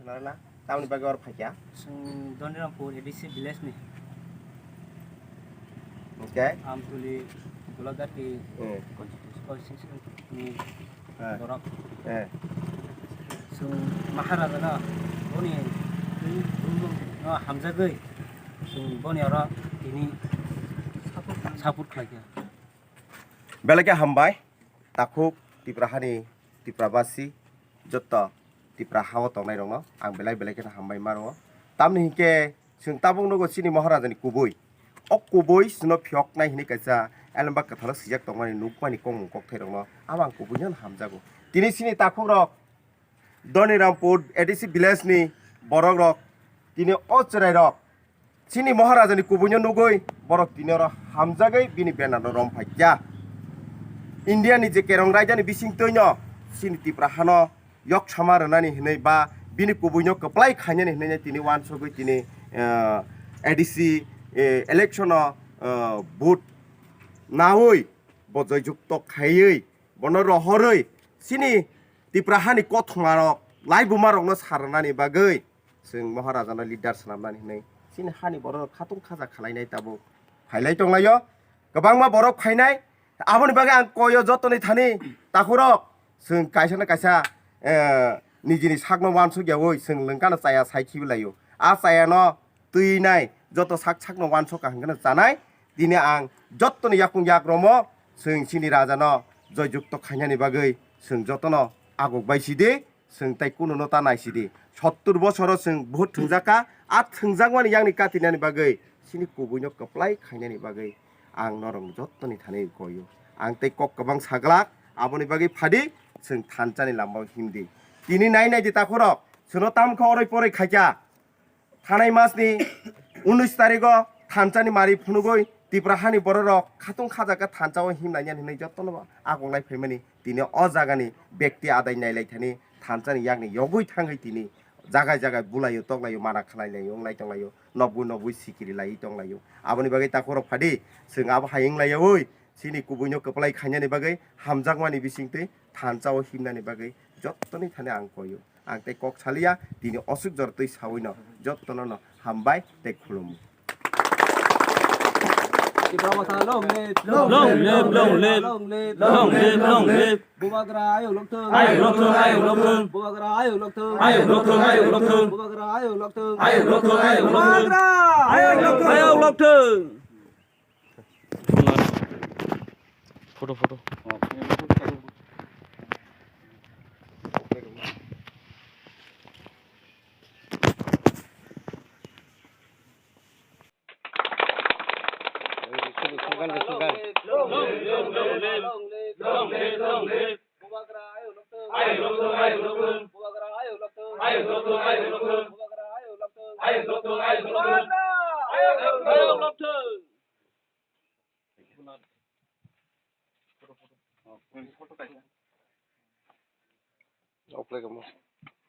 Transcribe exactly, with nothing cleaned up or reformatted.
Nana, tamni bagwi oro phaikha? Chwng Donirampur A D C village ni. Okay. Amtuli, Golagati Hmm. constituency constituency ni Eh. borok. Eh. Chwng Maharaja no boni twi bumung no hamjagwi chwng boni oro tini support khlaikha. Belai khe hambai, takhuk Tipra hani Tipra basi, jotto Tipra hao tongnai rokno ang belai belai kheno hambai ma rwo. Tamni hinkhe chwng tabuk nugo chini Maharaja ni kubui. O kubui chwngno phiyoknai hinwi kaisa elembak kwthalo swijak tongmani nukmani kokmung kokthai rokno abo ang kubuino hamjago. Tini chini takhuk rok Donirampur A D C village ni borok rok tini o chwrai rok chini Maharaja ni kubuino nugwi borok tini oro hamjagwi bini banner no rom phaikya. India ni je kerong raida ni bising twino chini Tipra hano yok sama rwnani hinwi ba bini kubuino kwplai khainani hinwi tini wansugwi tini, eh, A D C, eh, election o, eh, vote nawi bo joyjukto khaiwi bono rohorwi chini Tipra hani kothoma rok laibuma rokno sarnani bagwi chwng Maharaja no leader swnamnani hinwi chini hani borok rok khatung khaja khalainai tabuk phailai tonglaio kwbangma borok phainai. Aboni bagwi ang koyo jotoni thani takhurok, chwng kaisa na kaisa, eh, nijini sakno wansukyaui chwng lwngkano chaya sai khibilaio. A chayano twi nai joto sak sakno wansukha hwnkhe chanai. Tini ang jotoni yakung yak romo chwng chini rajano joyjukto khainani bagwi chwng jotono aguk bai sidi. Chwng tai kununo ta naisidi. Sottur bosoro chwng buhut thwngjakha. A thwngjakmani yakni katinani bagwi chini kubuino kwplai khainani bagwi ang norok jottoni thani koyo. Ang tei kok kwbang saglak, aboni bagwi phadi chwng thansani lamao himdi. Tini nai naidi takhurok, chwngno tamkha oroi poroi khaikha. Thanai masni unis tarigo thansani mari phunugwi Tipra hani bororok khatung khajakha thansao himlainani hinwi jotono agonglai phaimani. Tini o jagani bekti adai nailaithani thansani yakni yogwi thangwi tini jagai jagai bulaio toklaio, mana khlailaio, wnglai tonglaio, nobwi nobwi sikiri laiwi tonglaio. Aboni bagwi takhurok phadi chwng abo hai wnglaio, oi, chini kubuino kwplai khainani bagwi, hamjakmani bisingtwi thansao himnani bagwi jottoni thani ang koyo. Ang tei kok saliya, tini osuk jor twi sawino jottono no hambai tei khulumu. Tipra Motha long live. Long live, long live. Long live, long live. Long live, long live. Bubagra ayuk lokthung. Ayuk lokthung, ayuk lokthung. Bubagra ayuk lokthung. Ayuk lokthung, ayuk lokthung. Bubagra ayuk lokthung. Ayuk lokthung, ayuk lokthung. Bubagra ayuk lokthung. Ayuk lokthung. Photo, photo. Off lagi mo.